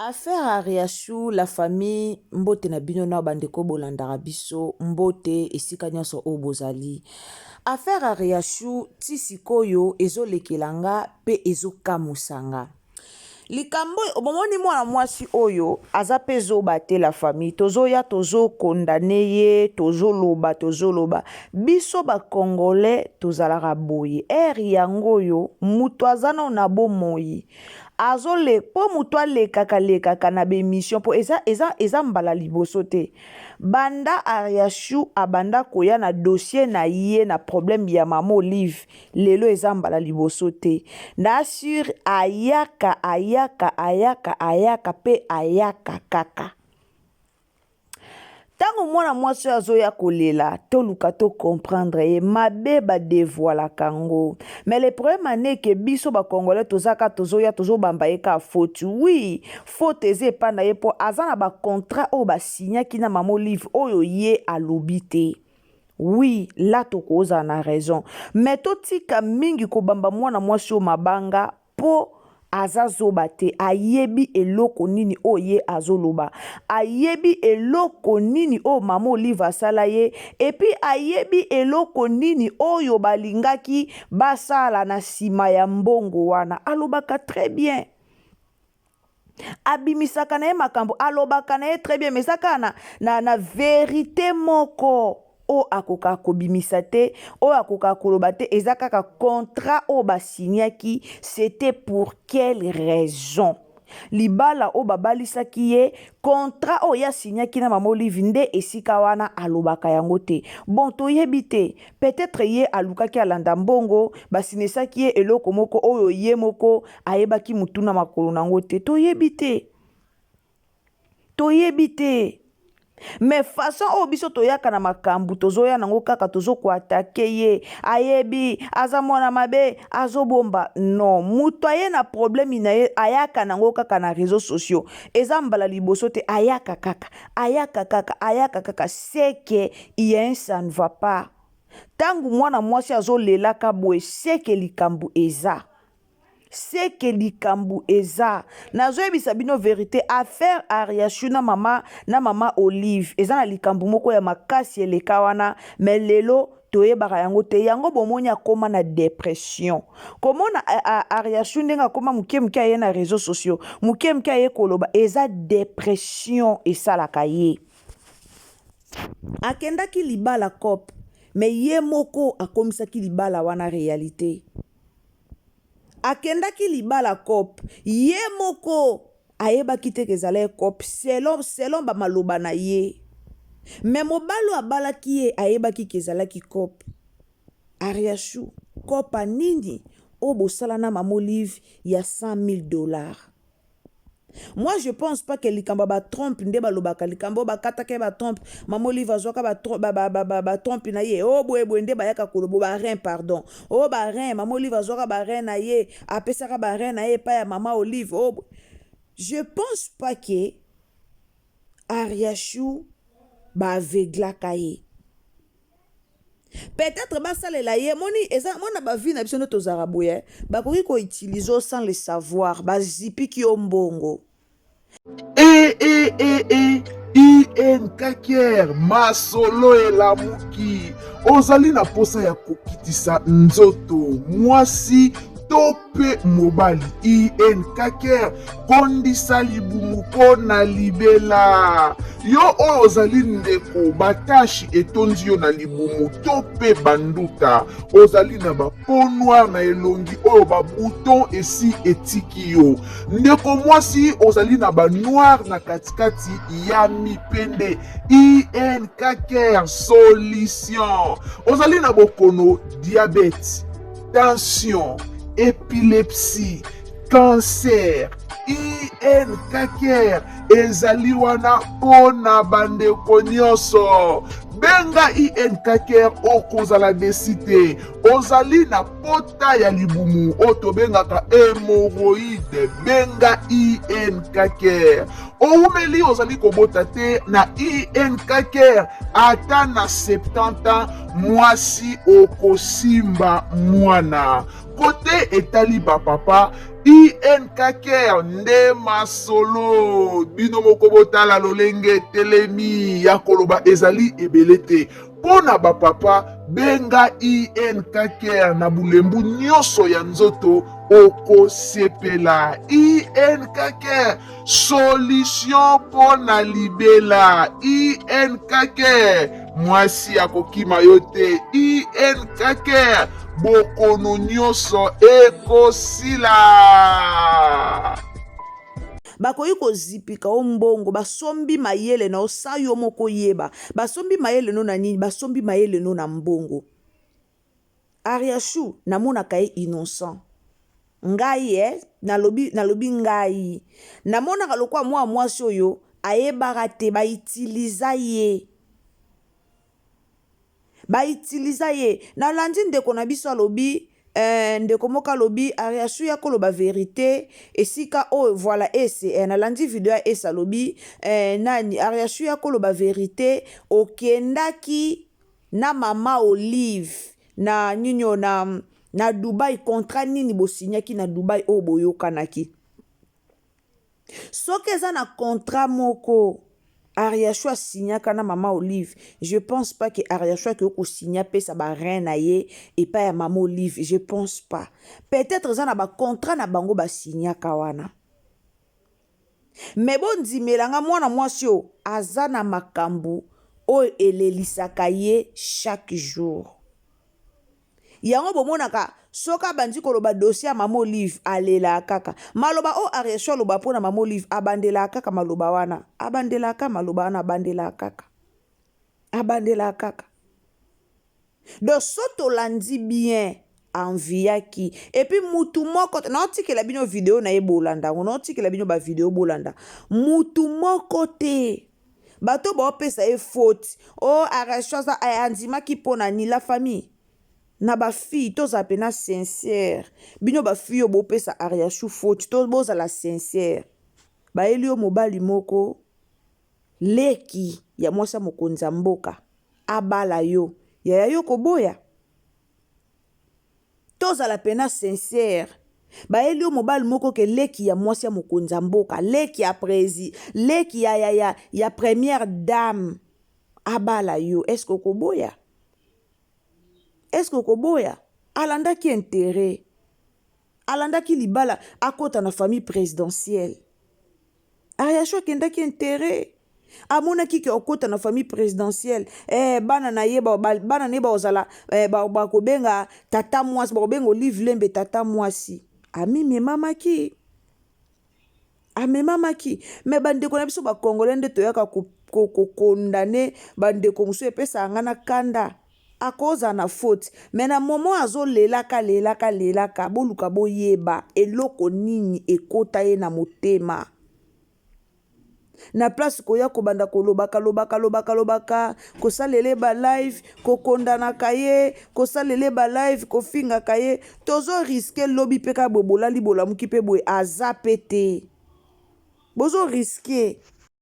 Affaire Ariachou la famille mbote na bino na bandeko bolandaka biso mbote esika nyonso oyo bozali. Affaire Ariachou ti sikoyo ezolekela nga pe ezokamusa nga. Likambo oyo bomoni mwana mwasi oyo aza pe zoba te la famille tozoya tozo condamne ye tozoloba tozoloba biso ba congolais tozalaka boye heure yango oyo mutu aza nano na bomoi azole po mutu alekaka lekaka na ba emission po eza eza eza mbala liboso te banda ariachou abanda koya na dossier na ye na problème ya mama olive lelo eza mbala liboso te na sur ayaka ayaka ayaka ayaka pe ayaka kaka Ntango mwana mwasi oyo azoya kolela, toluka to comprendre ye. Mabe ba devoilaka yango. Mais le problème en est que biso ba congolais toza kaka tozoya tozobamba ye kaka faute. Oui, faute eza epa na ye mpo aza na ba contrat oyo ba signaki na mama Olive oyo ye alobi te. Oui, là tokozala na raison. Mais totika mingi kobamba mwana mwasi oyo mabanga Po aza zoba te ayebi eloko nini oyo ye azoloba ayebi eloko nini oyo mama olive asala ye epuis ayebi eloko nini oyo balingaki basala na sima ya mbongo wana alobaka très bien abimisaka na ye makambo alobaka na ye très bien mais eza kaka na, na, na verite moko oyo akokaka kobimisa te oyo akokaka koloba te eza kaka contrat oyo basignaki c'était pour quelle raison libala oyo babalisaki ye contrat oyo ye asignaki na mama olive nde esika wana alobaka yango te bon toyebi te Peut-etre ye alukaki alanda mbongo, basinesaki ye eloko moko oyo ye moko ayebaki mutu na makolo na yango te. Toyebi te. Toyebi te. Mais façon oyo biso toyaka na makambu tozoya nango kaka tozo ko attaquer ye, ayebi, aza mwana mabe, azobomba. Non, mutu aye na problème na ye ayaka nango kaka na reseaux sociaux. Eza mbala liboso te, ayaka kaka, ayaka kaka, ayaka kaka. C'est que il y a un ça ne va pas. Tangu mwana mwasi azo lelaka boye c'est que likambu eza. C'est que likambu eza. Nazo yebisa bino verite affaire Ariachou na mama na mama Olive eza na likambu moko ya makasi eleka wana mais lelo toyebaka yango te yango bomoni akoma na depression komona Ariachou ndenge akoma moke moke aye na réseaux sociaux moke moke aye koloba eza depression esalaka ye. Akendaki libala coop mais ye moko akomisaki libala wana realite. Akendaki libala coop ye moko ayebaki te ke ezalaki coop selon selon ba maloba na ye. Mais mobali oyo abalaki ye ayebaki ke ezalaki coop. Ariachou coop ya nini oyo bosala na mama Olive ya 100.000 dollars? Moi je pense pas que likambo ya ba trompe nde balobaka likambo oyo bakataka ye ba trompe mama olive azwaka ba, ba, ba, ba, ba, ba trompe na ye o oh, boye boye nde bayaka kolobo ba rein pardon o oh, ba rein mama olive azwaka ba rein na ye apesaka ba rein na ye epai ya mama olive o oh, je pense pas que ariachou ba aveuglaka ye Peut-etre basalela ye moni eza mona ba vie na biso nde tozalaka boye bakoki ko utiliser yo sans le savoir bazipiki yo mbongo. E e e e INKKR masolo elamuki ozali na posa ya kokitisa nzoto mwasi to mpe mobali INKKR kondisa libumu mpo na libela yo oyo ozali ndeko batashi etondi yo na libumu to mpe banduta ozali na bapo noir na elongi oyo babouton esi etiki yo ndeko mwasi ozali na banoir na katikati ya mipende INKKR solution ozali na bokono diabete tension epilepsie cancer INKKR ezali wana mpo na bandeko nyonso. Benga INKKR okozala desi te. Ozali na pota ya libumu oyo tobengaka hemoroide, benga INKKR. Owumeli ozali kobota te na INKKR ata na 70 ans mwasi okosimba mwana. Kote etali ba papa, INKKR nde. Nde masolo bino moko botala lolenge etelemi ya koloba ezali ebele te mpo na bapapa. Benga INK Care na bulembu nyonso ya nzoto, okosepela. INK Care, solution mpo na libela. INK Care, mwasi akokima yo te. INK Care, bokono nyonso ekosila. Bakoki kozipika yo mbongo, basombi mayele na yo sa yo moko oyeba. Basombi mayele no na nini? Basombi mayele no na mbongo. Ariachou namonaka ye innocent. Ngai eh, nalobi, nalobi ngai namonaka lokola mwana mwasi oyo ayebaka te, ba utiliza ye. Ba utiliza ye. Nalandi ndeko na biso alobi eh, ndeko moko alobi Ariachou ya koloba verite esika oyo voilà ese eh, nalandi video ya ese alobi eh, nani Ariachou ya koloba verite okendaki na mama Olive na nini na Dubai, contrat nini bosignaki na Dubai oyo boyokanaki? Soki eza na contrat moko Ariachou asignaka na mama Olive, je pense pas que Ariachou akoki kosigner apesa ba rein na ye epai ya mama Olive, je pense pas. Peut-être eza na ba contrat na bango basignaka wana. Mais bondimela nga, mwana mwasi oyo aza na makambo oyo elelisaka ye chaque jour. Yango bomonaka soki abandi koloba dossier ya mama Olive alelaka kaka. Maloba oyo Ariachou aloba mpo na mama Olive, abandelaka kaka maloba wana. Abandelaka maloba wana, abandelaka kaka. Abandelaka kaka. Donc so tolandi bien, enviaki. Et puis mutu moko, naotikela bino video na ye bolanda yango, naotikela bino ba video bolanda. Mutu moko te. Bato baopesa ye faute. Oh, Ariachou aza andimaki mpo na ni la famille. Na ba fille tozala pena sincère. Bino ba fille oyo bopesa Ariachou faute, to bozala sincère. Bayeli yo mobali moko leki ya mwasi ya mokonzi ya mboka abala yo, yaya yo koboya? Tozala pena sincère. Bayeli yo mobali moko ke leki ya mwasi ya mokonzi ya mboka, leki ya presi, leki ya, ya, ya, ya première dame abala yo, est-ce que okoboya? Est-ce que okoboya? Alandaki intérêt, alandaki libala, akota na famille présidentielle. Ariachou akendaki intérêt, amonaki ke okota na famille présidentielle, eh, bana na ye bana na ye bakozala eh, bakobenga tata mwasi, bakobenga Olive Lembe tata mwasi. Amimemamaki, amemamaki. Me bandeko na biso bakongolais nde toyaka kokondane bandeko mosusu, epesaka nga na kanda. Akozala na faute, me na moment azolelaka lelaka lelaka, boluka boyeba eloko nini ekota ye na motema. Na place koya kobanda kolobaka lobaka lobaka lobaka, kosalela ba live, kokondanaka ye, kosalela ba live, kofingaka ye, tozo risque lobi mpe kaka boye bolali bolamuki mpe boye aza pe te, bozo risque.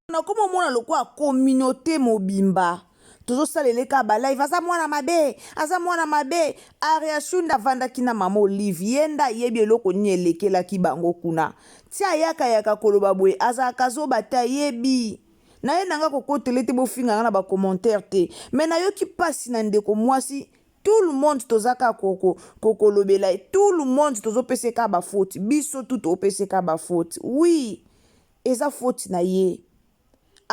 Nakoma omona lokola communauté mobimba tozosalela kaka ba live, aza mwana mabe, aza mwana mabe. Ariachou nde avandaki na mama Olive, ye nde ayebi eloko nini elekelaki bango kuna. Ti ayaka yaka koloba boye, azalaka zoba te, ayebi. Na ye nanga kokotele te, bofinga nga na ba commentaire te. Mais nayoki pasi na ndeko mwasi, tout le monde toza kaka kolobela ye, tout le monde tozopesa ye kaka ba faute, biso tout topesa ye kaka ba faute. Oui, eza faute na ye.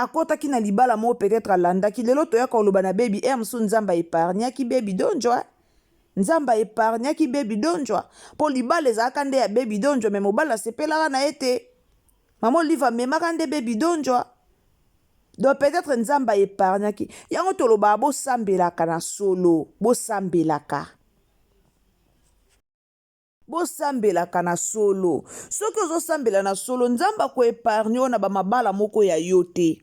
Akotaki na libala moko peut-être alandaki. Lelo toyaka koloba na baby air mosusu Nzambe aépargnaki baby donjwa. Nzambe aépargnaki baby donjwa. Po libala ezalaka nde ya baby donjwa, mais mobali asepelaka na ye te. Mama Olive amemaka nde baby donjwa. Donc peut-être Nzambe aépargnaki. Yango tolobaka bosambelaka na solo, bosambelaka. Bosambelaka na solo. Soki ozosambela na solo, Nzambe akoépargne yo na bamabala moko ya yo te.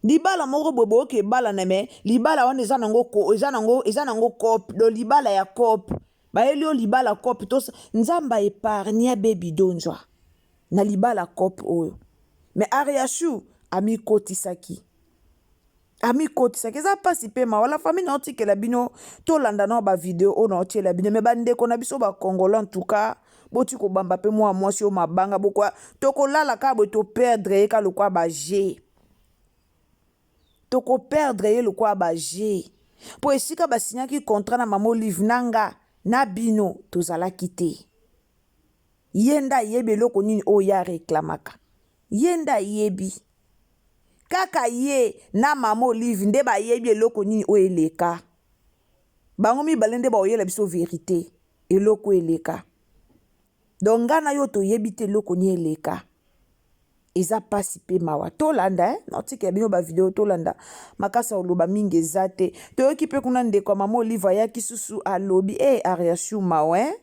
Libala moko boye boyoki ebala na me libala wana eza nango eza nango eza nango cope, do libala ya cope. Bayeli yo libala cope to Nzambe aépargne baby donjwa na libala cope oyo. Mais Ariachou amikotisaki. Amikotisaki, eza mpasi mpe mawa. La famille, naotikela bino tolanda nao ba video oyo naotiela bino. Me bandeko na biso ba congolais, en tout cas, Boti kobamba mpe mwa mwasi oyo mabanga bokoya tokolala kaka boye toperdre ye ka lokola baje tokoperdre ye lokola baje mpo esika basignaki contrat na mama Olive na nga na bino tozalaki te. Ye nde ayebi eloko nini oyo ye areklamaka. Ye nde ayebi. Kaka ye na mama Olive nde bayebi eloko nini oyo eleka. Bango mibale nde bakoyela biso verite eloko eleka. Donc nga na yo toyebi te eloko nini eleka. Eza pasi pe mawa. Tolanda eh? Naotikela bino ba video tolanda. Makasi ya koloba mingi eza te. Toyoki pe kuna ndeko ya mama Olive ayaki susu alobi eh Ariachou mawa eh?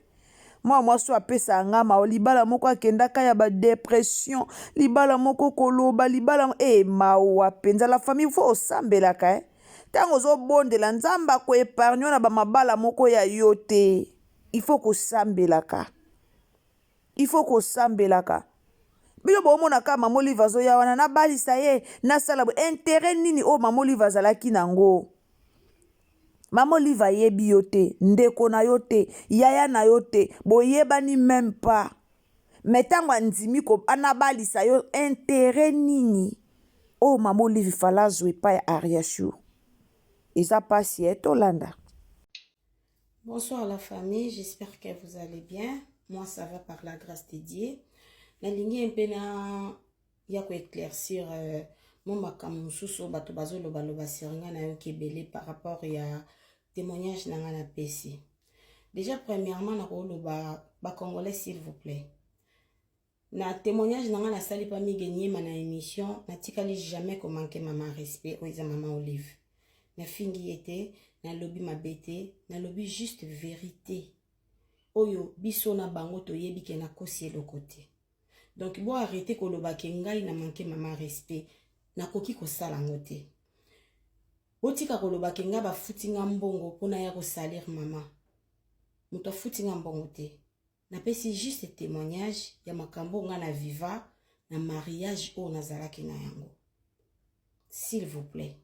Mwana mwasi oyo apesaka nga mawa libala moko akendaka ya ba depression libala moko koloba libala eh mawa penza la famille faut osambelaka eh? Ntango ozobondela Nzambe ako epargne na ba mabala moko ya yo te. Il faut kosambelaka. Il faut kosambelaka. Bino bomona kaka mama Olive azoya wana nabalisa ye nasala boye intérêt nini oyo mama Olive azalaki nango? Mama Olive ayebi yo te, ndeko na yo te, yaya na yo te, boyebani meme pas. Mais ntango andimi ko anabalisa yo intérêt nini oyo mama Olive fala azwa epai ya Ariachou? Eza pasi eh, tolanda. Bonsoir la famille, j'espère que vous allez bien. Moi ça va par la grâce de Dieu. Nalingi mpe na ya ko éclaircir euh, mwa makambo mosusu oyo bato bazolobaloba sur nga nayoki ebele par rapport ya témoignage na nga napesi. Déjà premièrement nakoloba ba congolais s'il vous plaît. Na témoignage na nga nasali pa Migue Niema na émission natikali jamais ko manquer mama respect oyo eza mama Olive. Nafingi ye te, nalobi mabe te, nalobi juste verite oyo biso na bango toyebi ke nakosi eloko te. Donc bo arrêter koloba ke ngai na manquer mama respect, nakoki kosala yango te. Botika koloba ke ngai bafuti nga mbongo mpo naya kosalir mama. Moto afuti nga mbongo te. Napesi juste témoignage ya makambo nga na viva na mariage oyo nazalaki na yango. S'il vous plaît.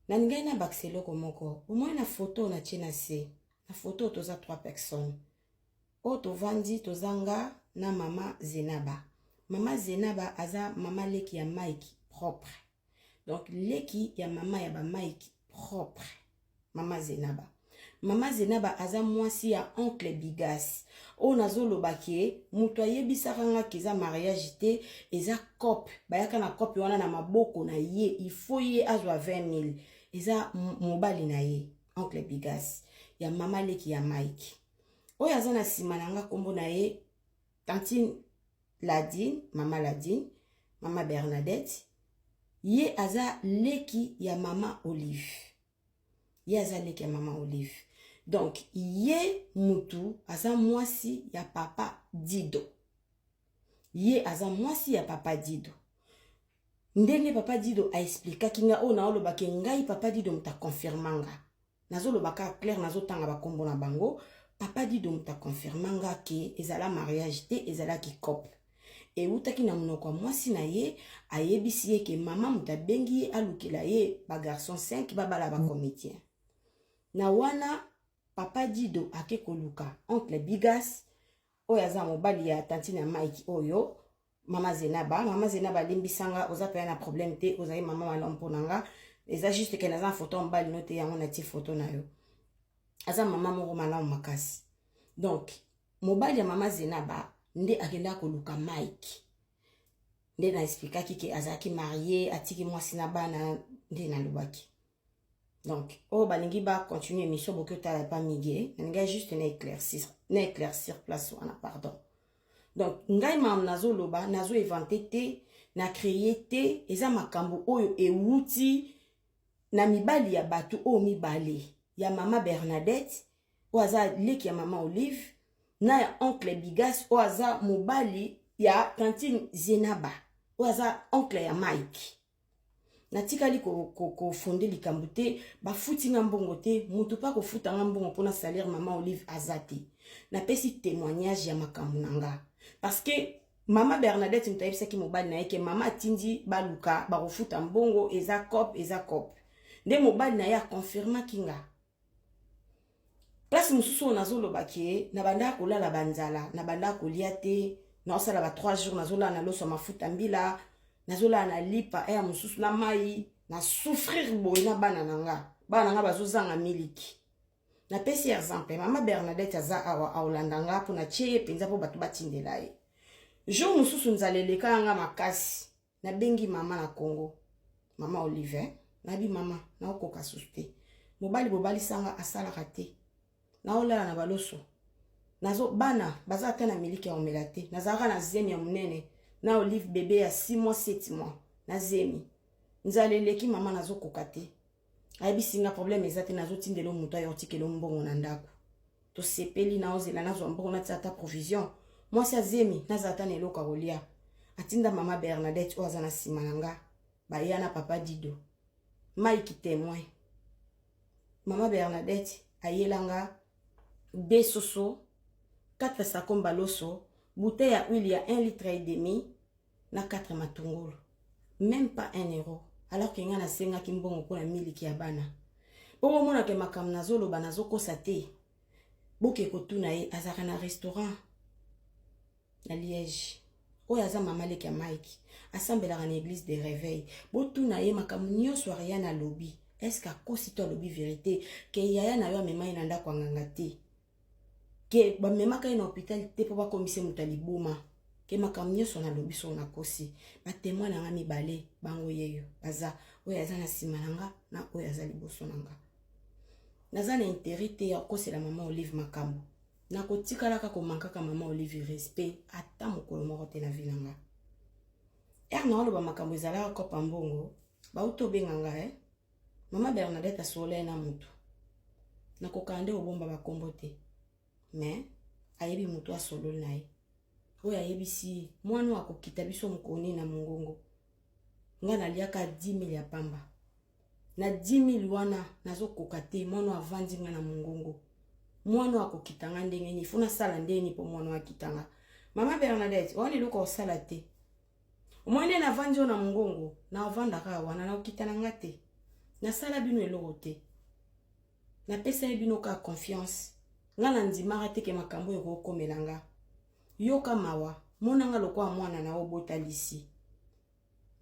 Nalingaki nabakisa eloko moko. Omoni na photo natie na se. Na photo toza 3 personnes. Oyo tovandi toza nga na mama Zenaba. Mama Zenaba aza mama leki ya Mike propre. Donc leki ya mama ya ba Mike propre. Mama Zenaba. Mama Zenaba aza mwasi ya oncle Bigas. Oyo nazoloba ke moto ayebisaka nga ke eza mariage te, eza cope. Bayaka na cope wana na maboko na ye, il faut ye azwa 20 000. Eza mobali na ye, oncle Bigas, ya mama leki ya Mike. Oyo aza na nsima na nga kombo na ye tantine Ladine, mama Ladine, mama Bernadette. Ye aza leki ya mama Olive. Ye aza leki ya mama Olive. Donc ye mutu aza mwasi ya papa Dido. Ye aza mwasi ya papa Dido. Ndenge papa Dido a explikaki nga oyo naolobaki ngai papa Dido moto akonfirma nga. Nazoloba kaka clair, nazotanga bakombo na bango. Papa Dido moto akonfirma nga ke ezala mariage te, ezalaki couple. Eutaki na monoko ya mwasi na ye, ayebisi ye ke mama moto abengi ye alukela ye ba garçon 5 babala ba comédien. Na wana papa Dido ake koluka oncle Bigas oyo aza mobali ya tantine ya Mike oyo mama Zenaba. Mama Zenaba alimbisa nga, oza pena na problème te, ozali mama malamu mpo na nga. Eza juste ke naza na photo ya mobali no te, yango natie photo na yo. Aza mama moko malamu makasi. Donc mobali ya mama Zenaba nde akendaka koluka Mike. Nde na explikaki ke azalaki marie, atiki mwasi na bana, nde nalobaki. Donc oyo balingi ba continuer émission boki otala pa Migue, nalingi juste na éclaircir, na éclaircir place wana pardon. Donc ngai mamu nazoloba, nazo inventer te, na créer te, eza makambo oyo ewuti na mibali ya bato oyo mibale, ya mama Bernadette oyo aza leki ya mama Olive na ya oncle Bigas oyo aza mobali ya tantine Zenaba oyo aza oncle ya Mike. Natikali kofonde ko, ko likambo te, bafuti nga mbongo te, mutu pa kofuta nga mbongo mpona salaire mama Olive aza te. Napesi témoignage ya makambo na nga parce que mama Bernadette moto ayebisaki mobali na ye ke mama atindi baluka bakofuta mbongo, eza cop, eza cop. Nde mobali na ye akonfirmaki nga. Place mosusu oyo nazoloba ke nabandaka kolala banzala, nabandaka kolia te, naosala ba 3 jours nazolala na loso ya mafuta mbila, nazolala na lipa eya mosusu na mai, na souffrir boye na bana na nga. Bana na nga bazozanga miliki. Napesi exemple, mama Bernadette aza awa aolanda nga mpo natie ye mpenza mpo bato batindela ye. Jour mosusu nzala elekaka nga makasi, nabengi mama na Congo, mama Olive, eh? Nabi mama, naokoka susu te. Mobali bobalisanga asalaka te. Naolala na baloso. Nazo bana baza ata na miliki ya komela te. Nazalaka na zemi ya monene na Olive bebe ya 6 mois 7 mois na zemi. Nzala eleki mama, nazokoka te. Ayebisi nga problème eza te, nazotindela moto ayo otikela mbongo na ndako. Tosepeli, naozela nazwa mbongo natia ata provision. Mwasi azemi, nazala ata na eloko ya kolia. Atinda mama Bernadette oyo aza na nsima na nga, baya na papa Dido Mike témoin. Mama Bernadette ayelanga deux soso, 4 sakomba loso, bouteille ya huile ya 1 litre et demi na 4 matungulu, même pas 1 euro, alors ke nga nasengaki mbongo mpona miliki ya bana. Mpo bomonake makambo nazoloba, nazokosa te. Boke kotuna ye, azalaka na restaurant na Liège. Oyo aza mama leki ya Mike, asambelaka na église de réveil. Botuna ye makambo nyonso Ariane alobi. Est-ce akosi to alobi vérité? Ke yaya na yo amema ye na ndako ya nganga te, ke bamemaka ye na hôpital te mpo bakomisa moto ya liboma, ke makambo nyonso nalobi so nakosi? Batémoin na nga mibale bango yeyo baza, oyo aza na nsima na nga na oyo aza liboso na nga. Naza na intérêt te ya kokosela mama Olive makambo. Nakotikalaka komankaka mama Olive respect ata mokolo moko te na vie na nga. Ere na oloba makambo ezalaka kopa mbongo, bauti obenga nga, eh? Mama Bernadette asola ye na motu. Nakokaka nde kobomba bakombo te, mais ayebi motu asololi na ye. Oyo ayebisi ye, mwana oyo akokita biso mokoni na mongongo. Nga naliaka 10 000 ya pamba. Na 10 000 wana nazokoka te. Mwana oyo avandi nga na mongongo, mwana oyo akokita nga ndenge nini? Fo nasala ndenge nini mpo mwana oyo akita nga? Mama Bernadette, wana eloko kosala te. Omoi nde navandi oyo na mongongo, navandaka wana, nakokita na nga te. Nasala bino eloko te, napesa ye bino kaka confiance. Nga nandimaka te ke makambo oyo ekokomela nga. Yoka mawa, monanga lokola mwana na obotalisi.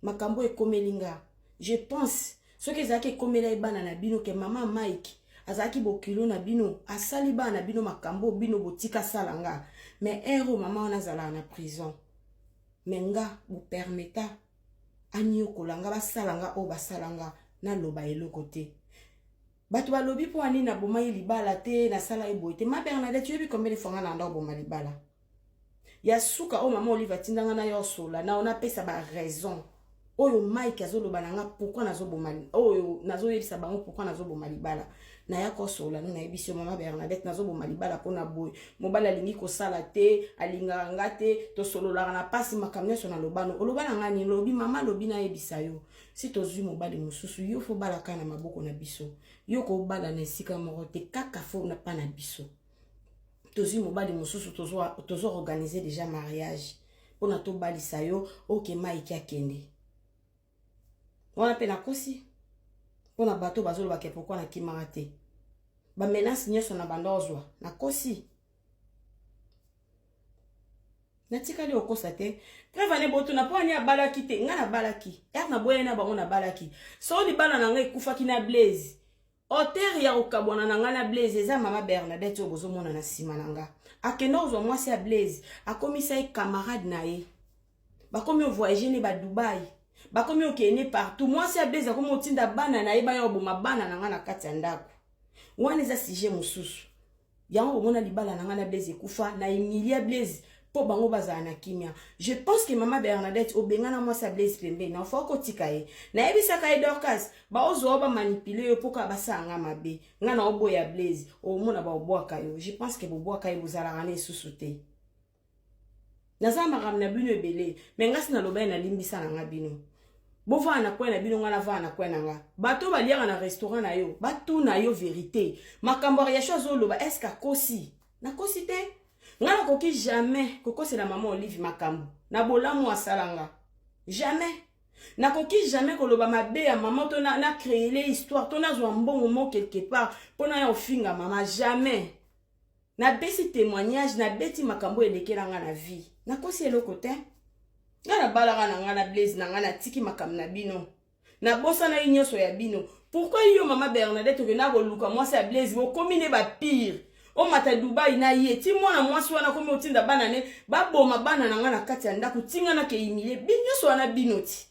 Makambo ekomeli nga, je pense soki ezalaki ekomela ye bana na bino, ke mama Mike azalaki bokilo na bino, asali bana na bino makambo bino botika sala nga. Mais ere oyo mama wana azalaka na prison. Mais nga bopermeta anyokola nga, basala nga oyo basala nga, naloba eloko te. Bato balobi mpo ani naboma ye libala te, nasala ye boye te. Ma Bernadette, oyebi combien de fois nga na nda oboma libala ya suka oyo mama Olive atindanga na yo osola na napesa baraison oyo Mike azoloba na nga pourquoi nazoboma, oyo nazoyebisa bango pourquoi nazoboma libala. Naya kosola no, nayebisi yo, mama Bernadette, nazoboma libala mpona boye: mobali alingi kosala te, alingaka nga te, tosololaka na mpasi. Makambo nyonso nalobano, oloba na nga nini? Olobi mama alobi nayebisa yo, si tozwi mobali mosusu, yo fo balaka na maboko na biso, yo kobala na esika moko te, kaka fo na pa na biso. Tozwi mobali mosusu, tozo organiser déjà mariage mpona tobalisa yo. Oke Mike akende wana mpe nakosi mpona bato bazolobaka pourquoi nakimaka te, bamenace nyonso na banda ozwa. Nakosi? Natikali okosa te. Preuve ane botuna mpo ani abalaki te. Ngai nabalaki ere naboyai na bango, nabalaki. So libala na ngai ekufaki na Blaise, auteur ya kokabwana na ngai na Blaise eza mama Bernadette oyo bozomona na nsima na nga. Akende kozwa mwasi ya Blaise, akomisa ye camarade na ye, bakomi ovoyage ne badubai, bakomi okende partout. Mwasi ya Blaise akomi otinda bana na ye baya koboma bana na ngai na kati ya ndako wana. Eza sujet mosusu yango. Bomona libala na ngai na Blaise ekufa na Emilia Blaise mpo bango bazala na kimia. Je pense que mama Bernadette obengana mwasi ya Blaise pembeni na ofa okotika ye. Nayebisaka ye, Dorcas, baozwa o bamanipule yo mpo kaka basala nga mabe. Nga na oboya Blaise, omona baobwaka yo. Je pense que bobwaka ye, bozalaka na esusu te. Naza makambo na bino ebele, me nga si naloba ye, nalimbisa na nga bino. Bovanda na coin na bino, nga navanda na coin na nga. Bato baliaka na restaurant na yo batuna yo vérité. Makambo ya Yasho azoloba, est-ce akosi? Nakosi te. Nga nakoki jamais kokosela mama Olive makambo na bolamu asala nga, jamais. Nakoki jamais koloba mabe ya mama to na, na créer histoire to nazwa mbongo mo quelque part mpo na ya ofinga mama, jamais. Napesi témoignage, nabeti makambo elekela nga na vie, nakosi eloko te. Nga nabalaka na nga na Blaise na nga, natiki makambo na bino, nabosanaki nyonso ya bino. Pourquoi yo, mama Bernadette, okenda koluka mwasi ya Blaise, bokomi nde bapire, omata Dubai na ye ti mwana mwasi wana komi otinda bana ne baboma bana na nga na kati ya ndako, tinga na ke humilie bino nyonso wana bino ti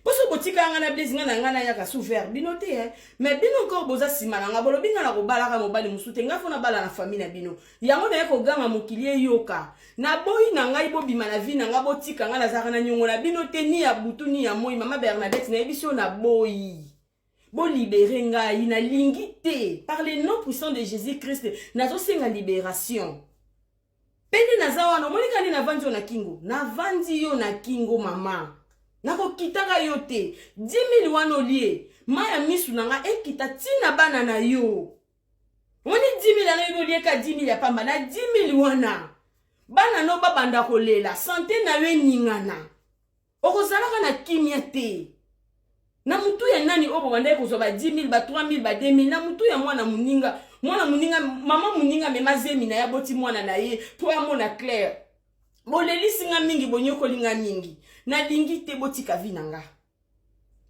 mpo so botika nga na Blaise, nga na nga nayaka sous vers bino te, eh. Mais bino encore boza nsima na nga, bolobi nga na kobalaka mobali mosusu te, nga fo nabala na famille na bino. Yango naye koganga mokili eyoka, naboyi na ngai bobima na vie na nga, botika nga, nazalaka na niongo na bino te, ni ya butu ni ya moi. Mama Bernadette, nayebi so naboyi, bolibérer ngai, nalingi te. Par le nom puissant de Jésus Christ, nazosenga libération. Mpe nde naza wana, omoni kaka nde navandi yo na kingo, navandi yo na kingo, mama, nakokitaka yo te. 10 000 wana olie, mai ya misu na nga ekita ntina bana na yo. Omoni 10 000 wana, yobi olieka 10 000 ya pamba. Na 10 000 wana, bana no babanda kolela, santé na yo eningana, okozalaka na kimia te. Na mutu ya nani oyo bobandaki kozwa ba 10 000, ba 3 000, ba 2 000 na mutu ya mwana moninga? Mwana moninga, mama moninga amema zemi na ye, aboti mwana na ye mpo amona clair. Bolelisi nga mingi, bonyokoli nga mingi, nalingi te, botika vie na nga.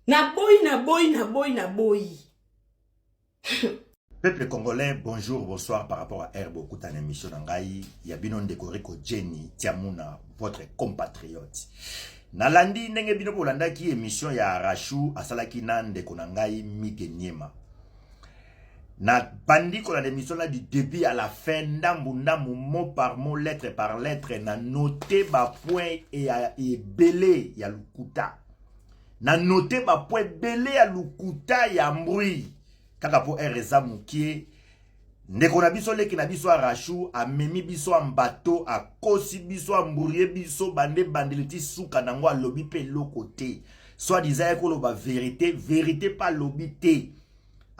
Naboyi, naboyi, naboyi, naboyi. Peuple congolais, bonjour, bonsoir par rapport à Herbe Okuta na émission na ngai, ya bino ndeko Rico Jenny Tiamuna, votre compatriote. Nalandi ndenge bino bolandaki émission ya Rachou asalaki na ndeko na ngai Mige Niema. Na bandi kolanda émission là du début à la fin, ndambu ndambu, mot par mot, lettre par lettre, na noté ba point et ebele ya lukuta. Na noté ba point ebele ya lukuta ya mbui. Kaka po r eza mokie, ndeko na biso, leki na biso Arashu amemi biso ya mbato, akosi biso, ambrouiller biso bande bandeli ti suka nango, alobi mpe eloko te. Soit disant ye koloba vérité, vérité mpe alobi te.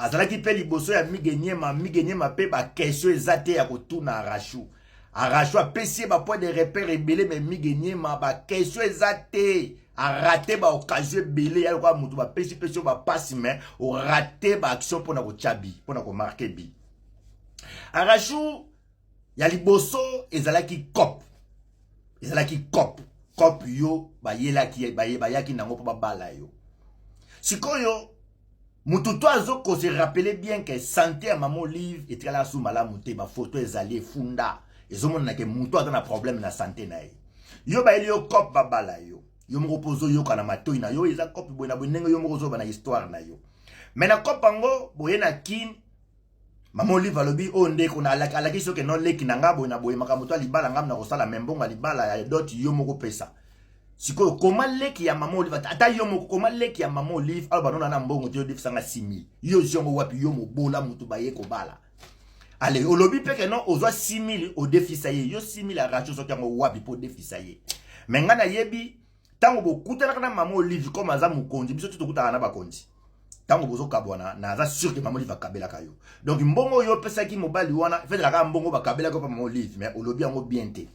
Azalaki mpe liboso ya Mige Niema. Mige Niema mpe baquestion eza te ya kotuna Arashu. Arashu apesi ye bapoint de repère ebele, mais Mige Niema baquestion eza te, arater baoccasion ebele. Ya lokola moto bapesi pesi oyo bapasi, mais orater baaction mpona kotya but, mpona komarquer but. Arashu, ya liboso ezalaki coop, ezalaki coop. Coop yo bayelaki, bayaki nango mpo babala yo. Sikoyo motu to azokose rappeler bien ke santé ya mama Olive etikala su malamu te. Bafoto ezali efunda, ezomonana ke motu aza na problème na santé na ye. Yo bayeli yo coop, babala yo, yo moko mpo ozoyoka na matoi na yo eza coop boye na boye, ndenge yo moko ozoba na histoire na yo. Mais na coop yango boye na Kine, mama Olive alobi oyo ndeko alakisi soki no leki na nga boye na boye, makambo to alibala nga na kosala, mais mbongo ya libala ya dot yo moko pesa. Sikoyo koma leki ya mama Olive, ata yo moko koma leki ya mama Olive aloba nona na mbongo te, yo defisanga 6000, yo ziongo wapi? Yo mobola, moto baye kobala. Ale olobi mpe ke non, ozwa 6000, odefisa ye. Yo 6000 aracho soki yango wapi mpo odefisa ye? Mais ngai nayebi ntango bokutanaka na mama Olive, comme aza mokonzi, biso ti tokutaka na bakonzi, ntango bozokabwana, naza sûr ke mama Olive akabelaka yo. Donc mbongo oyo opesaki mobali wana efetelaka mbongo bakabelaki yo mpa mama Olive, mais olobi yango bien te.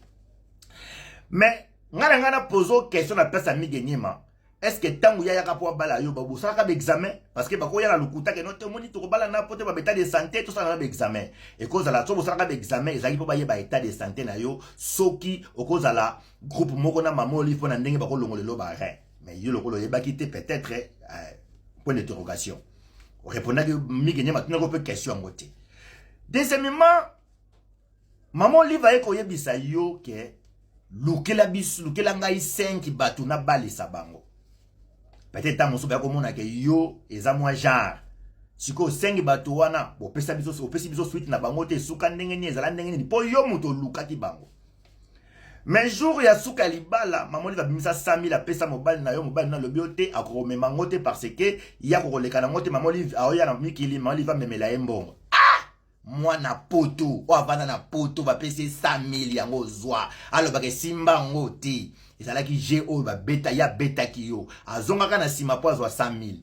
Mais ngai na ngai na pose question na place ya Mige Niema: est ce que ntango yayaka mpo abala yo, bosalaka baexamen? Parce que bakoya na lokuta ke no te, omoni tokobala na po te baétat de santé, tosala na baexamen. Ekozala so bosalaka baexamen, ezalaki mpo bayeba état de santé na yo, soki okozala groupe moko na mama Olive, mpo na ndenge bakolongola elo barein. Mais yo lokola oyebaki te, peut-être point d'interrogation, orépondaki Mige Niema, atunaki mpe question yango te. Deuxièmement, mama Olive aye koyebisa yo ke lukela biso, lukela ngai 5 bato nabalisa bango. Peut-être ntango mosusu baya komona ke yo eza mwa genre. Sikoyo 5 bato wana bopesa biso, opesi biso suite na bango te, esuka ndenge nini, ezala ndenge nini, mpo yo moto olukaki bango. Mais jour ya suka ya libala, mama Olive abimisa 100 000, apesa mobali na yo. Mobali na alobi yo te, akomema yango te parce que ya kokoleka nango te. Mama Olive aoya na mikili, mama Olive amemela ye mbongo. Ah, mwana poto oyo avanda na poto, bapesi ye 100 000 yango, ozwa, alobaka esimba yango te. Ezalaki jeu oyo babeta, ye abetaki yo, azongaka na nsima mpo azwa 100 000.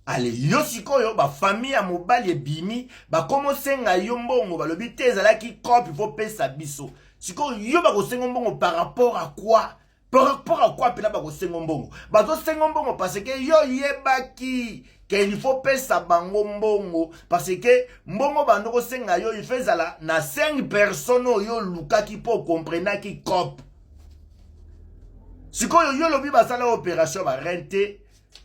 Ale yo sikoyo bafamille ya mobali ebimi, bakomosenga yo mbongo, balobi te ezalaki coop, faut pesa biso. Sikoyo yo bakosenga mbongo par rapport à quoi? Par rapport à quoi mpena bakosenga mbongo? Bazosenga mbongo parce que yo yebaki ke il faut pesa bango mbongo, parce que mbongo bando kosenga yo, il faut ezala na 5 personnes oyo olukaki mpo okomprenaki cop. Sikoyo yo olobi basala opération barein te,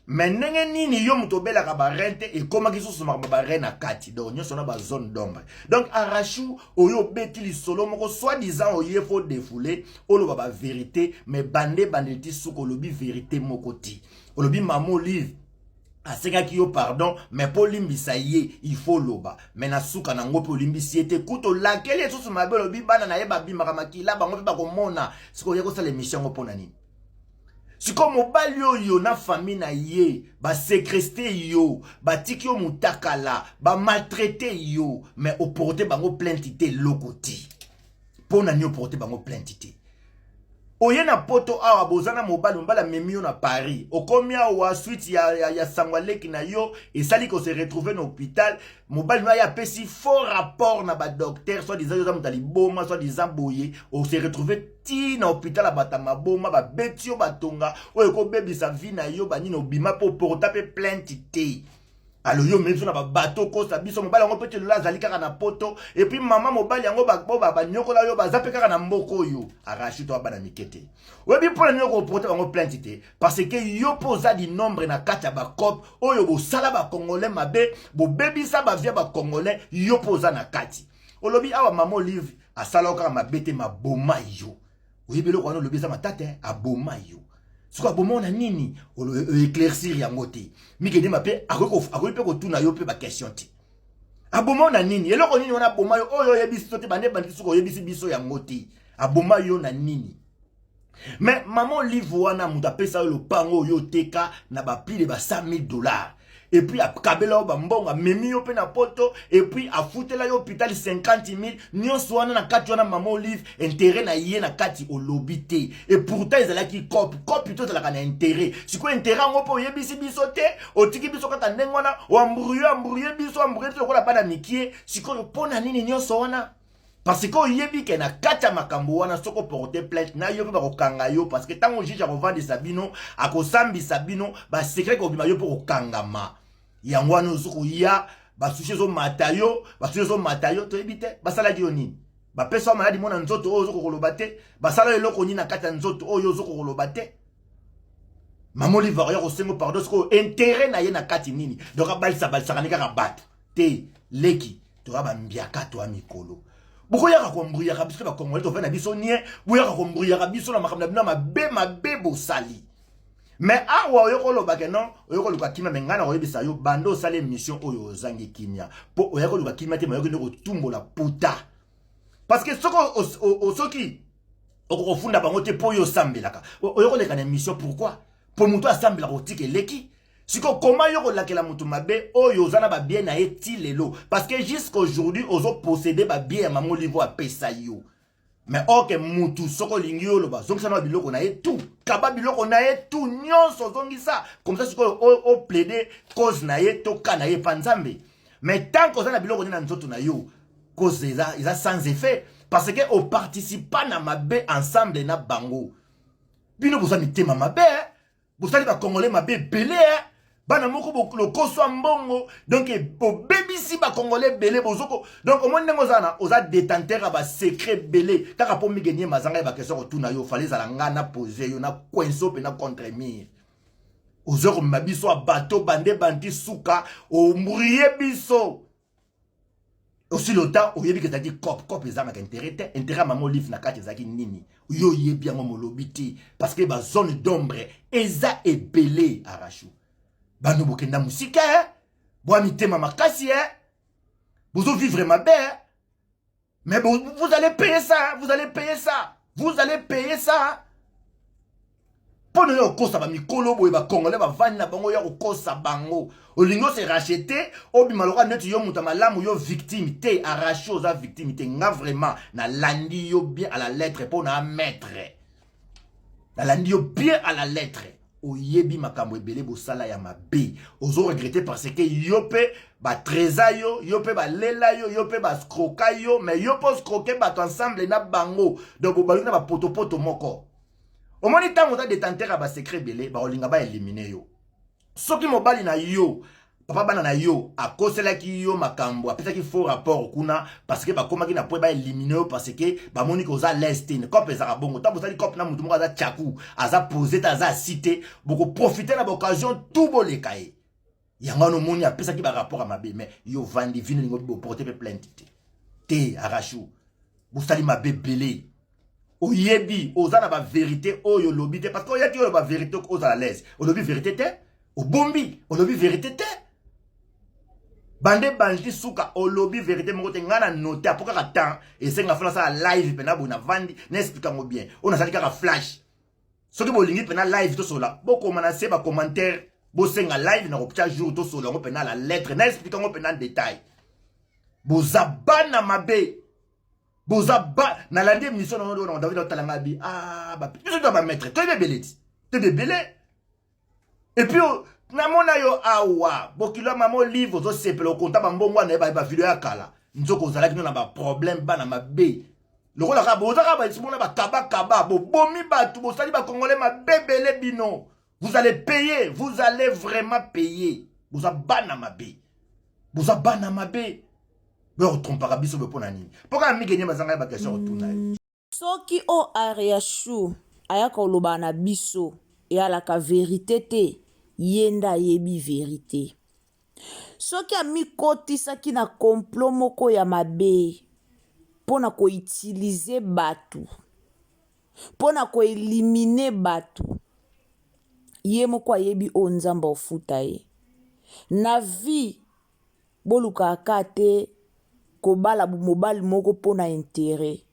mais ndenge nini yo moto obelaka barein te, ekomaki susu makambo barein na kati? Donc nyonso na bazone d'ombre. Donc Arachou, oyo obeti lisolo moko soi disant oye faut défouler, oloba bavérité, mais bande bande ti suka olobi vérité moko te. Olobi mama Olive asengaki yo pardon, mais mpo olimbisa ye il faut loba, mais na suka nango mpe olimbisi ye te. Kuta olakeli lisusu mabe, olobi bana na ye babimaka makila, bango mpe bakomona. Sikoyo oye kosala émission yango mpo na nini? Sikoyo mobali oyo na famille na ye baséquestrer yo, batiki yo motakala, bamaltraiter yo, mais oporter bango plainte te, eloko te. Mpo na nini oporter bango plainte te? Oye na Poto awa, boza na mobali, mobali amemi yo na Paris, okomi awa, suite ya sango aleki na yo esali kose retrouver na hôpital. Mobali no aye apesi faux rapport na badocteur, soi disant yo oza moto ya liboma, soi disant boye. Ose retrouver ti na hôpital ya bato ya maboma, babeti yo, batonga oyo ekobebisa vie na yo, banini. Obima mpo oporter mpe plainte te. Alo yo omemi biso na babato, okosa biso. Mobali yango mpe te lelo azali kaka na Poto, et puis mama mobali yango bo banyokola yo, baza mpe kaka na mboka oyo. Arashi to bana mike te, oyebi mpona nini okoporter bango plainte te? Parce que yo mpo oza du nombre na kati ya bacope oyo bosala bacongolais mabe, bobebisa bavie ya bacongolais. Yo mpo oza na kati. Olobi awa mama Olive asala yo kaka mabe te, maboma yo. Oyebi eloko wana olobi eza matata, aboma yo. Soki aboma na nini, oéclaircir yango te. Mikedema mpe akoki mpe kotuna yo mpe baquestion te. Aboma na nini? Eloko nini wana aboma yo oyo oyebisi biso te? Bande bandi soki oyebisi biso yango te, aboma yo na nini? Mais mama Olive wana, moto apesa yo lopango oyo oteka na baplus de ba 100 000 $, et puis akabela yo bambongo, amemi yo mpe na Poto, et puis afutela yo hôpital 50 000, nyonso wana na kati wana mama Olive intérêt na ye na kati olobi te. Et pourtant ezalaki cope. Cope to ezalaka na intérêt. Sikoyo intérêt yango mpe oyebisi biso te, otiki biso kaka ndenge wana, oembrouiller, embrouiller biso, embrouiller biso lokola bana mikie. Sikoyo mpo na nini nyonso wana? Parce que oyebi ke na kati ya makambo wana, soki oporter plainte na yo mpe bakokanga yo, parce que ntango juge akovandisa bino, akosambisa bino, basecret kobima, yo mpe kokangama. Yango wana ozo koya, basusi ezomata yo, basusi ezomata yo, toyebi te basalaki yo nini. Bapesa yo maladi mo na nzoto oyo ozokokoloba te. Basala yo eloko nini na kati ya nzoto oyo ozokokoloba te? Mama Olive akoya kosengo pardon, sikoyo intérêt na ye na kati nini? Donc abalisa balisaka ne kaka bato te. Leki, toya bambiaka, toya mikolo, bokoyaka koembrouillaka biso. Bakongolais tovai na biso nie, boyaka koembrouillaka biso na makambo na bino mabe mabe bosali. Mais awa oyo koloba ke non, oyo koluka kimia, mais ngai na koyebisa yo, banda osala émission oyo, ozangi kimia, mpo oya koluka kimia te, mayoki nde kotumbola puta. Parce que soki soki okokofunda bango te, mpo oyo osambelaka, oyo koleka na émission, pourquoi? Mpo moto asambelaka otika eleki. Sikoyo koma yo kolakela moto mabe oyo oza na babien na ye ti lelo, parce que jusqu'aujourd'hui ozoposséder babien ya mama Olive apesa yo. Mais oke mutu, soki olingi yo oloba, zongisa na biloko na ye tout, kaba biloko na ye tout nyonso, ozongisa comme ça. Sikoyo oplaider cause na ye to ka na ye epa Nzambe. Mais tant que oza na biloko nde na nzoto na yo, cause eza sans effet, parce que oparticipa na mabe ensemble na bango. Bino boza mitema mabe, bosali bacongolais mabe ebele. Bana moko lokoso ya mbongo, donc bobebisi bacongolais ebele. Bozoko donc omoni ndenge oza na oza détenteur ya basecret ebele kaka mpo Mige Niema azanga ye baquestion kotuna yo. Fale ezala nga na pose yo na coinso mpe na contre mur. Oza komema biso ya bato bande bandi suka, oembrouiller biso aussi longtemps oyebi ke ezalaki cope. Cope ezangaka intérêt te. Intérêt ya mama Olive na kati ezalaki nini? Yo oyebi yango, molobi te, parce que bazone d'ombre eza ebele. Arachou, bano bokenda mosika, eh? Bwa mitema makasi, eh? Bozovivre mabe, eh? Mais bon, vous allez payer ça, vous allez payer ça, vous allez payer ça. Mpo na yo kokosa bamikolo boye, bacongolais bavandi na bango, ya kokosa bango, olingi ose racheter, obima lokola neti yo moto ya malamu, yo victime te. Arrache, oza victime te. Nga vraiment nalandi yo bien à la lettre, mpo na maître nalandi yo bien à la lettre. Oyebi makambo ebele bosala ya mabe, ozoregretter, parce que yo mpe batreza yo, yo mpe balela yo, yo mpe bascroka yo, mais yo mpe oscroquer bato ensemble na bango. Donc bobaluki na bapotopoto moko. Omoni ntango oza détenteur ya basecret ebele, bakolinga baéliminer yo. Soki mobali na yo, papa bana na yo, akoselaki yo makambo, apesaki faux rapport kuna parce que bakomaki na point baéliminer yo, parce que bamoni ke oza lese te. Cope ezalaka bongo. Ntango bosali cope na motu moko aza tchaku, aza posé te, aza asi te, bokoprofiter na baoccasion tout boleka ye. Yango wana omoni apesaki barapport ya mabe. Mais yo vandi vino, olingo boporter mpe plainte te te. Arachou, bosali mabe ebele. Oyebi oza na bavérité oyo olobi te, parce que oyaki oyo bavérité, ozala lese. Olobi vérité te, obombi, olobi vérité te. Bande bandi suka, olobi vérité moko te. Ngai na note apo kaka temps esenga fona nasala live mpena boye, navandi na expliquer yango bien. Oyo nasali kaka flash. Soki bolingi mpena live tosola, bokoma na se bacommentaire, bosenga live na kotia jour, tosola yango mpena la lettre, na expliquer yango mpena détail. Boza bana mabe, boza ba. Nalandi émission nango na David, otala ngai bi ah, biso to bamaître, toyebi ebele ti, toyebi ebele. Et puis namona yo awa, bokilo ya mama Olive, ozosepela okonta bambongo wana, yeba bavideo ya kala, nzoko ozalaki no na baproblème. Bana mabe lokola kaka boza kaka basimona bakabakaba, bobomi bato, bosali bakongolais mabe ebele. Bino, vous allez payer, vous allez vraiment payer. Boza bana mabe, boza bana mabe. Boya kotrompaka biso boye mpo na nini? Mpo kaka mingi enyema ezanga ya baquestion kotuna yo. Soki oyo Ariachou aya koloba na biso eyalaka verite te, ye nde ayebi verite. Soki amikotisaki na complot moko ya mabe mpo na koutiliser bato, mpo na koéliminer bato, ye moko ayebi oyo Nzambe akofuta ye. Na vie, bolukaka kaka te kobala mobali moko mpo na intérêt.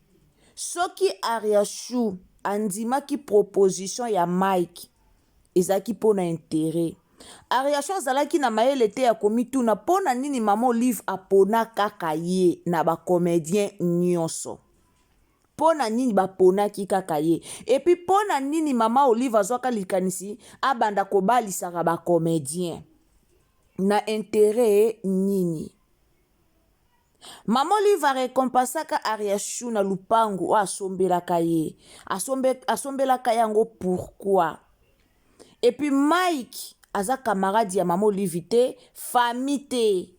Soki Ariachou andimaki proposition ya Mike, ezalaki mpo na intérêt. Ariachou azalaki na mayele te ya komituna mpo na nini mama Olive apona kaka ye na bacomédien nyonso. Mpo na nini baponaki kaka ye? Et puis mpo na nini mama Olive azwaka likanisi abanda kobalisaka bacomédien? Na intérêt nini? Mama Olive arécompensaka Ariachou na lupangu oyo asombelaka ye. Asombelaka yango pourquoi? Et puis Mike aza camarade ya mama Olive te, famille te.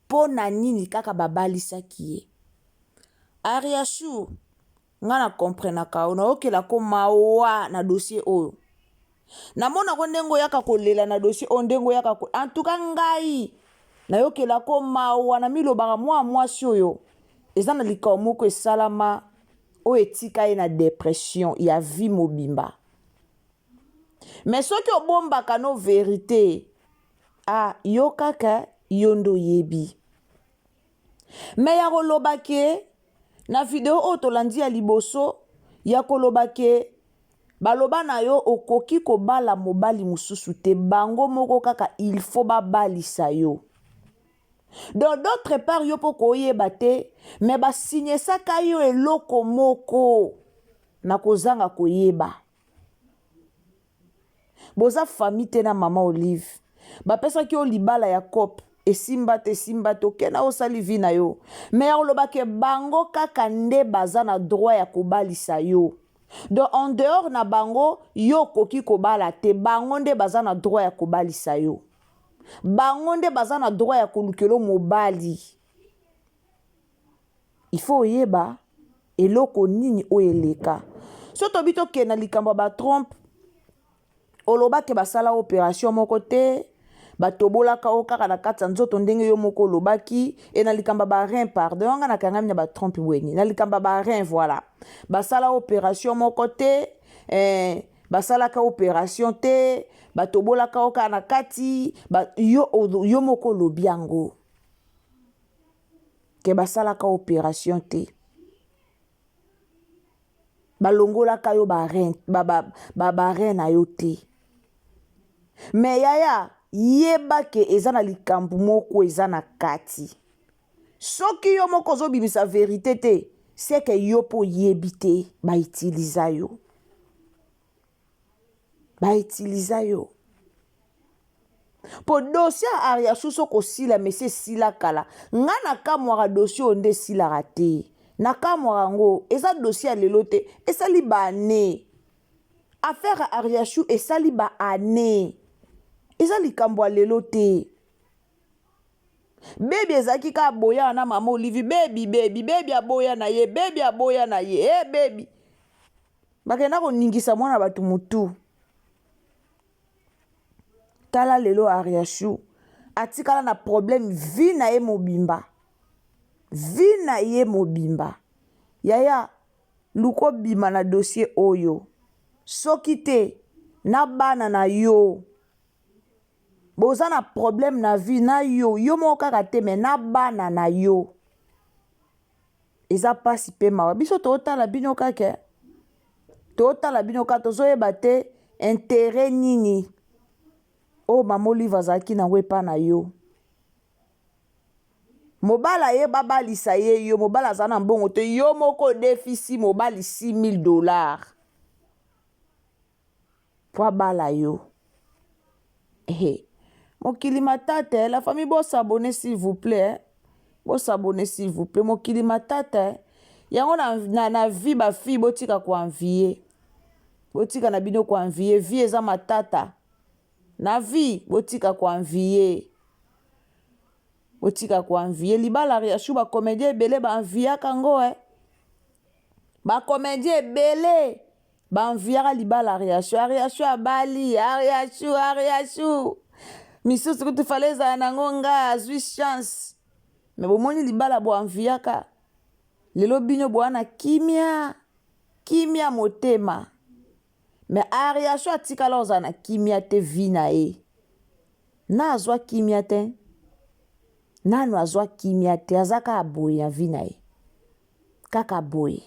Mpo na nini kaka babalisaki ye? Ariachou, nga na comprenaka yo, nayokelako mawa na dossier oyo. Namonako ndenge oyaka kolela na dossier oyo, ndenge oyaka ko... en tout cas ngai nayokelako mawa. Na milobaka mwa mwasi oyo eza na likambo moko esalama oyo etika ye na dépression ya vie mobimba. Mais soki obombaka no vérité, ah, yo kaka yo nde oyebi. Mais ya koloba ke na video oyo tolandi ya liboso, ya koloba ke baloba na yo okoki kobala mobali mosusu te, bango moko kaka il faut babalisa yo. Donc d'autre part, yo mpo koyeba te, mais basinyesaka yo eloko moko na kozanga koyeba. Boza famille te na mama Olive. Bapesaki yo libala ya cope, esimba te, esimba te, okenda, osali vie na yo. Mais ya koloba ke bango kaka nde baza na droit ya kobalisa yo, donc en dehors na bango yo okoki kobala te. Bango nde baza na droit ya kobalisa yo, bango nde baza na droit ya kolukela mobali. Il faut oyeba eloko nini oyo eleka. So tobi tokende na likambo ya batrompe, olobaki basala opération moko te, batobolaka o kaka na kati ya nzoto ndenge yo moko olobaki. E na likambo ya barein, pardon, nga nakangami na batrompe bweni, na likambo ya barein, voilà, basala opération moko te, basalaka opération te, batobolaka o kaka na kati ba, yo moko olobi yango ke basalaka opération te, balongolaka yo barein ba, ba, ba, ba na yo te. Mais yaya, yeba ke eza na likambo moko eza na kati. Soki yo moko ozobimisa vérité te, seke yo mpo oyebi te, bautiliza yo, bautiliza yo. Mpo dossier ya Ariasu soki osila mesi esila kala. Nga nakamwaka dossier oyo nde esilaka te. Nakamwaka yango, eza dossier ya lelo te, esali bane. Affaire ya Ariachou esali ba annee. Eza likambo ya lelo te. Baby ezalaki kaka boya na mama Olivi baby baby baby aboya na ye baby aboya na ye eh baby. Bakenda koningisa mwana bato mutu. Tala lelo Ariachou atikala na problème vie na ye mobimba. Vie na ye mobimba. Yaya Luka obima na dossier oyo soki te na bana na yo boza na problème na vie na yo yo moko kaka te mais na bana na yo eza pasi pe mawa biso totala bino kaka totala bino kaka tozoyeba te interet nini oyo mama Olive azalaki nango epa na yo. Mobali aye babalisa ye yo mobali aza na mbongo te yo moko odefisi mobali 6000 dollars po abala yo he mokili matata eh, la famille bo s'abonner s'il vous plaît eh. Bo s'abonner s'il vous plaît mokili matata eh. Yango na, na, na vie ba fille botika ko envier botika na bino ko envier vie eza matata na vie botika ko envier Botika ko envier libala Ariachou ba comedien ebele ba enviaka ngo eh. Ba comedien ebele ba enviaka libala Ariachou. Ariachou abali, Ariachou, Ariachou. Misusu kutu fallait ezala nango nga azui chance. Mais bomoni libala bo enviaka. Lelo bino boa na kimia, kimia motema. Mais Ariachou atikala ozala na kimia te vie na ye. Na azwa kimia te. Nanu azwa kimia te aza kaka boye na vie na ye. Kaka boye.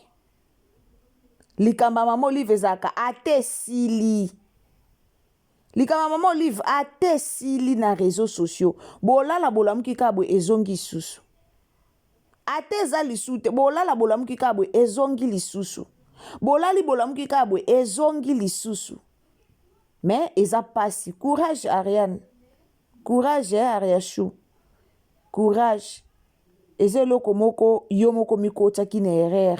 Likambo ya mama Olive ezalaka ata esili. Likambo ya mama Olive ata esili na réseaux sociaux. Bolala bolamuki kaka boye ezongi lisusu. Ata eza lisusu te. Bolala bolamuki kaka boye ezongi lisusu. Bolali bolamuki kaka boye ezongi lisusu. Mais eza pasi. Courage Ariane. Courage eh, Ariachou. Courage. Eza eloko moko yo moko mikotaki na erreur.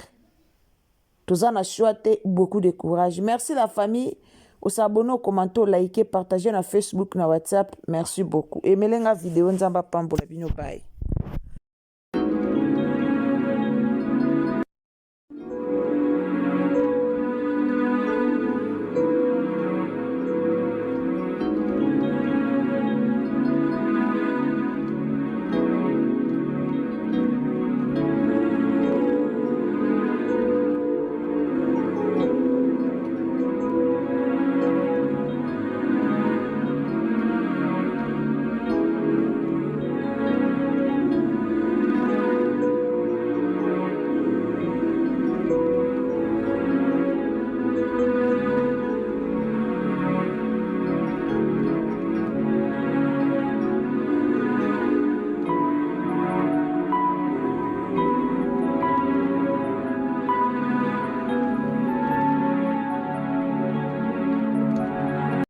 Toza na choix te, beaucoup de courage. Merci la famille. Osabonne, okommente, olike, partage na Facebook na WhatsApp. Merci beaucoup. Emelenga video nzamba pambola bino bye.